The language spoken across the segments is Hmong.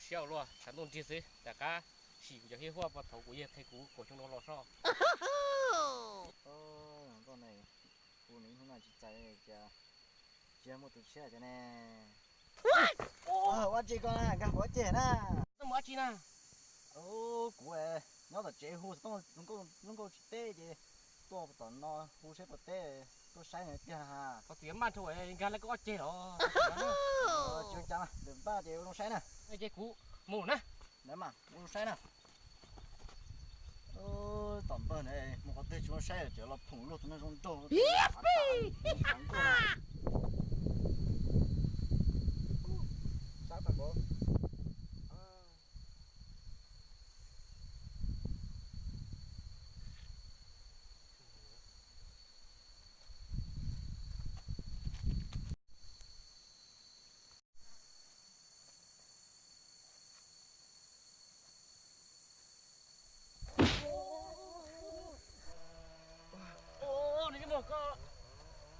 Siab ua luaj, tshav ntuj nrig xwb, rov qab sim kuv cov hiab huaj puag thaum kuv yawg qhia kuv kaum xyoo no los soj. Nkauj ne, kuv nws ib hnub no tsis txais cas, tsis yog muaj tus tshiab cov ne. Ua dab tsi koj na, nkag qhov ceg na. Koj mus dab tsi na? Kuv nyob tom tsev hu xov tooj zoo nkauj tsis teb ces tuaj tom no hu saib puas teb, tuaj saib tiag na. Qhov txiv maj nrho nkag lawv koj ceg los. Tsis ua cas, lwm npaj ces ua zoo saib na. Ces kuv mus na. Ua zoo saib na. Tom npawg na, mus qhov twg tsis ua saib, cov los phoom luag tus neeg zoo nraug. Nws tsis muaj, koj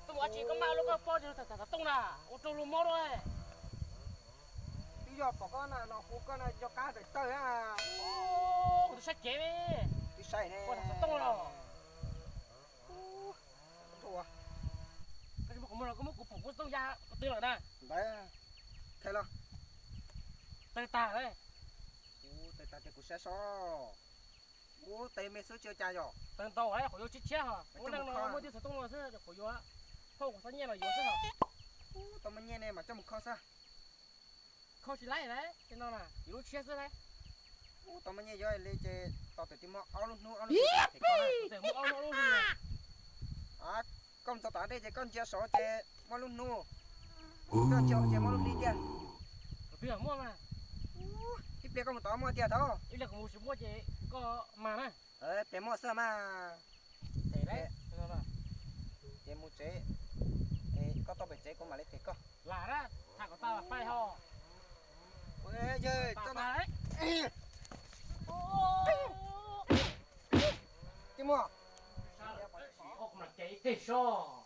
tuaj mus dab tsi koj maj luaj, koj pob tsis tham xov tooj na, ua rau luag mob dua. Twb yog pom koj na, no hu koj no cov qab tawm tawg na. Kuv twb saib kev, twb saib ne, tham xov tooj los. Koj tsis muab kuv mus los koj muab kuv pom kuv xov tooj ya qhov twg lawm na. Ntawd, khe los. Tawg tag lawm. Kuv tawg tag tias kuv saib seb. Kuv tes me xwb tsis ua cas yom. Tawg ntau, qhov yuav tshiab tshiab hos. Muaj neeg no muaj tib xov tooj no xwb, qhov yuav phauj kuv xav nyiaj los yuav xwb hos. Tau muaj nyiaj ne mas coj mus kho xwb. Kho tsis laib lawm, tej no na yus lub tshiab xwb lauj. Ub, tau muaj nyiaj yuav li ces tos twm tsis muaj ob lub hnub ob lub hlis. Koj mus txog tom dej ces koj ntsia saud ces muaj lub hnub, koj ntsia ces muaj lub hli tiag. Kuv twb muaj mas. Ib pliag koj mus tod muaj tiag thaum. Ib pliag kuv mus tsis muaj ces koj mas na. Pliag muaj xwb mas. Ces mus tsev, koj tuaj pem tsev kuv mam li them koj. Lam na, tham kom tag faij ho. Tij Muaj, ces ib teg soj.